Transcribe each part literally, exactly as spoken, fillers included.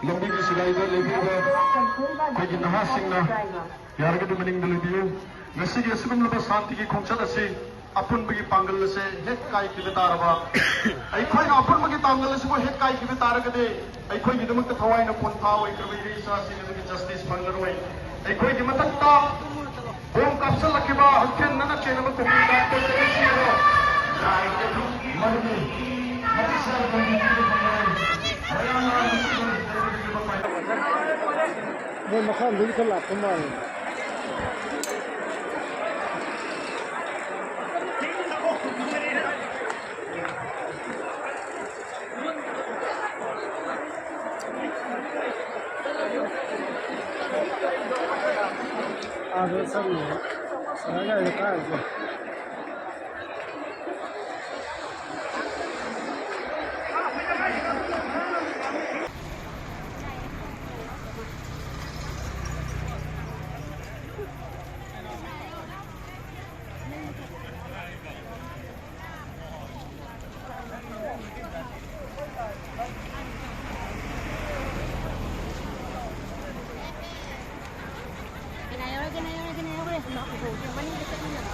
ꯂꯝꯕꯤꯒꯤ ꯁꯤꯔꯥꯏꯗ ꯂꯦꯞꯄꯤꯕ ꯑꯩꯈꯣꯏꯒꯤ ꯅꯍꯥꯁꯤꯡꯅ ꯌꯥꯔꯒꯗꯤ ꯃꯅꯤꯡꯗ ꯂꯩꯕꯤꯌꯨ꯫ ꯉꯁꯤꯒꯤ ꯑꯁꯤꯒꯨꯝꯂꯕ ꯁꯥꯟꯇꯤꯒꯤ ꯈꯣꯡꯆꯠ ꯑꯁꯤ ꯑꯄꯨꯟꯕꯒꯤ ꯄꯥꯡꯒꯜ ꯑꯁꯦ ꯍꯦꯛ ꯀꯥꯏꯈꯤꯕ ꯇꯥꯔꯕ, ꯑꯩꯈꯣꯏꯅ ꯑꯄꯨꯟꯕꯒꯤ ꯄꯥꯡꯒꯜ ꯑꯁꯤꯕꯨ ꯍꯦꯛ ꯀꯥꯏꯈꯤꯕ ꯇꯥꯔꯒꯗꯤ, ꯑꯩꯈꯣꯏꯒꯤꯗꯃꯛꯇ ꯊꯋꯥꯏꯅ ꯄꯣꯟꯊꯥ ꯑꯣꯏꯈ꯭ꯔꯕ ꯏꯔꯩ ꯏꯆꯥꯁꯤꯡ ꯑꯗꯨꯒꯤ justice ꯐꯪꯂꯔꯣꯏ꯫ ꯑꯩꯈꯣꯏꯒꯤ ꯃꯊꯛꯇ ꯕꯣꯝ ꯀꯥꯞꯁꯤꯜꯂꯛꯈꯤꯕ ꯍꯛꯊꯦꯡꯅꯅ ꯆꯦꯟꯅꯕ ꯀꯣꯃꯤꯇꯥ ꯃꯔꯨꯞꯅꯤ꯫ ꯃꯣꯏ ꯃꯈꯥꯔꯣꯝꯗꯒꯤ ꯈꯔ ꯂꯥꯛꯄ ꯃꯥꯜꯂꯦ꯫ ꯑꯥꯗ ꯆꯠꯂꯨꯔꯦ꯫ ꯁꯉꯥꯏ ꯒꯥꯔꯤꯗ ꯀꯥꯔꯨꯁꯦ꯫ ꯀꯅꯥ ꯌꯥꯎꯔꯒꯦ? ꯀꯅꯥ ꯌꯥꯎꯔꯒꯦ? ꯀꯅꯥ ꯌꯥꯎꯔꯒꯦ? ꯃꯥ ꯎꯍꯧꯗꯦ꯫ ꯃꯅꯤꯡꯗ ꯆꯠꯃꯤꯟꯅꯔꯣ꯫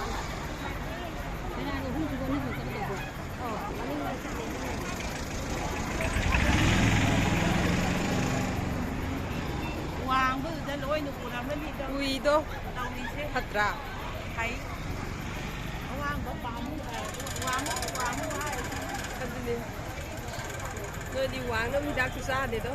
ꯂꯣꯏꯅ ꯎꯔꯝꯃꯅꯤꯗ꯫ ꯎꯏꯗꯣ꯫ ꯇꯧꯔꯤꯁꯦ꯫ ꯐꯠꯇ꯭ꯔꯥ? ꯐꯩ꯫ ꯑꯋꯥꯡꯕ ꯄꯥꯝꯃꯨ ꯍꯥꯏꯔꯁꯨ ꯋꯥꯡꯉꯨ, ꯋꯥꯡꯉꯨ ꯍꯥꯏꯔꯁꯨ꯫ ꯑꯗꯨꯅꯦ꯫ ꯅꯣꯏꯗꯤ ꯋꯥꯡꯅꯕ ꯍꯤꯗꯥꯛꯁꯨ ꯆꯥꯗꯦꯗꯣ꯫